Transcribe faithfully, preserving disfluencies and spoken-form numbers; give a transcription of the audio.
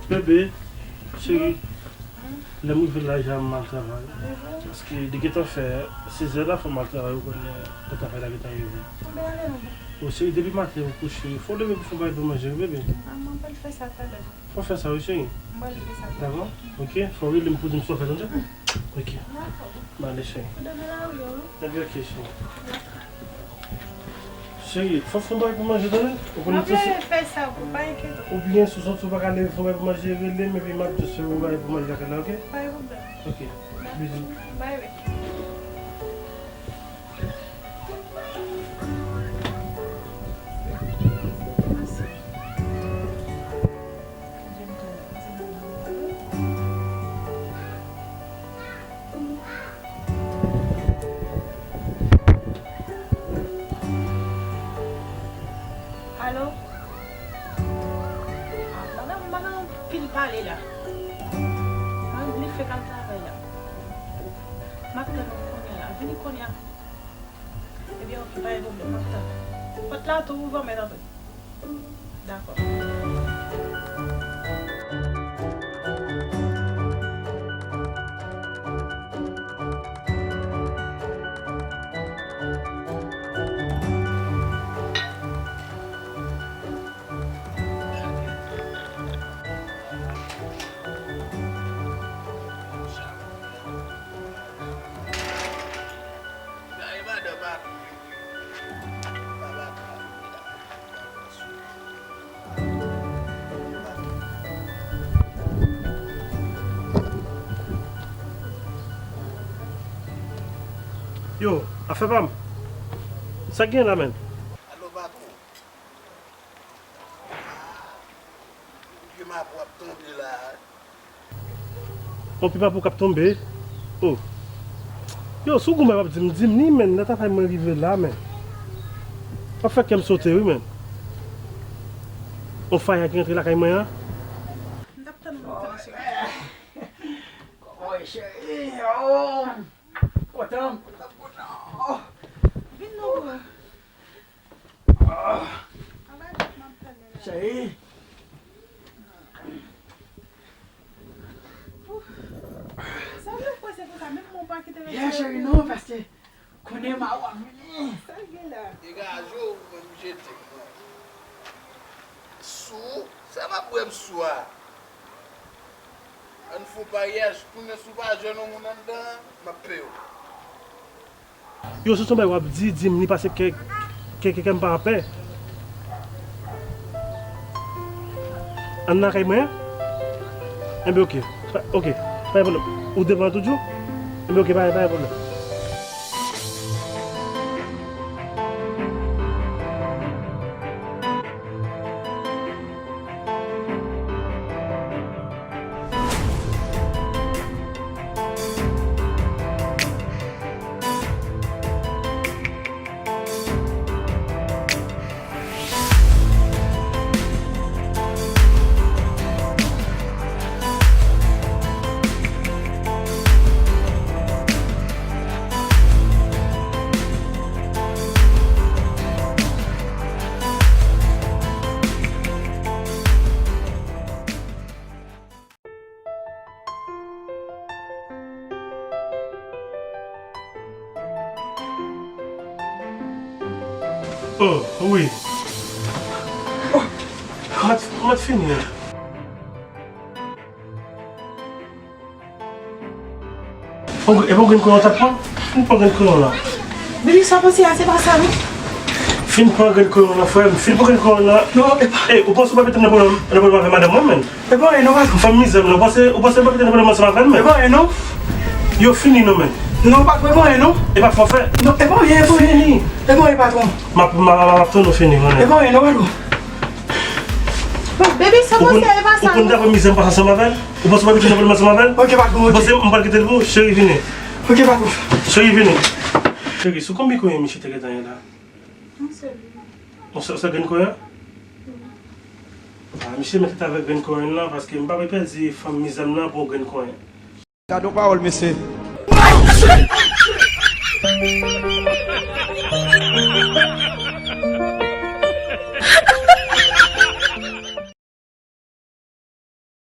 Bebe, cheri, lè m rive la deja m al travay. Paske li gentan fè sezè la, fò m al travay, ou konnen lè travay la gentan rive. O cheri, depi maten ou kouche, fò w leve pou fè yon bagay pou manje, wi, bebe. Fò w fè sa, wi, cheri. Dakò? Ok, fò w rele m pou di m sa w fè, tande? Ok. Dakò. Mande, cheri. Ebyen, ok, cheri. Cheri, fò w fè yon bagay pou manje, tande? Ou konnen... M ap fè sa, pa enkyete w. Oubyen, si w santi w pa ka leve fè yon bagay pou manje, rele m, epi m ap just fè yon bagay pou manje lakay la, ok? Pa gen pwoblèm. Ok. Bizou. Bye, bye. Alo? Ah, mwen menm, mwen gen anpil pale la. Mwen blife k al travay la. M ap tann ou kounye a la. Vini kounye a. Ebyen, ok, pa gen pwoblèm, m ap tann. Pòt la tou ouvè, mèt antre. Dakò. Yo, afè pa m. Sa k gen la, menn? Alo, patwon. Pye maple ap tonbe la. On pye maple k ap tonbe. Oh. Yo, si w gon bagay w ap di m, di m li, menn. Nan travay mwen rive la, menn. W ap fè kè m sote, wi, menn. On faya ki rantre lakay mwen an. M t ap tann ou, cheri. Kòman w ye, cheri? Oh, kontan, kontan, kontan. Oh. Vin non, bro. Ah. Cheri. Sa w vle pwese konsa, menm mwen pa kite rete. Yeah, cheri, non, paske konnen m a w ap vini. Sa l gen la? Degaje w, mwen m jete m, mwen. Sou, sa m ap bwè m sou a. Ann fè yon paryaj, kounye a si w pa jwenn yon moun anndan, m ap peye w. Yo, si se yon bagay w ap di, di m li, paske kè, kè, kè, kè m pa anpè. Ann nan kay mwen an? Enben, ok. Pa, ok. Pa gen pwoblèm. Ou devan toujou? Enben, ok, pa, pa gen pwoblèm. Oh, wi. Oh, mwen t, mwen t fini an. Epa w grenn kreyon w t ap pran? Fin pran grenn kreyon w lan. Baby, sa w panse a, se pa sa, non. Fin pran grenn kreyon w lan, frè m. Fin pran grenn kreyon w lan. Non, epa. Ey, ou panse w pa mete m nan pwoblèm, nan pwoblèm avè madanm mwen, menn? Epa anyen, non, patwon. Fanm mizè m nan, ou panse, ou panse m pa mete nan pwoblèm ansanm avè l, menn? Epa anyen, non. Yo fini, non, menn. Non, patwon, epa anyen, non. Epa fòfè. Non, epa anyen, epa anyen. Fini. Epa anyen, patwon. M ap, m ap, m ap tann ou fini, konnen. Epa anyen, non, patwon. Bon, baby, sa w panse a, epa sa, non. Ou konn dapre mizè m pase ansanm avè l? Ou panse w pa mete nan pwoblèm ansanm avè l? Ok, patwon, ok. Ou panse m pral kite l pou ou? Cheri, vini. Ok, patwon. Cheri, vini. Cheri, sou konbyen kounye misye te gentan ye la? Yon sèl, wi. Yon sèl, sèl grenn konyen? Wi. Ah, misye mèt rete avèk grenn konyen lan, paske m pa vle pèdi fanm mizè m nan pou yon grenn konyen. Gade yon pawòl, mesye.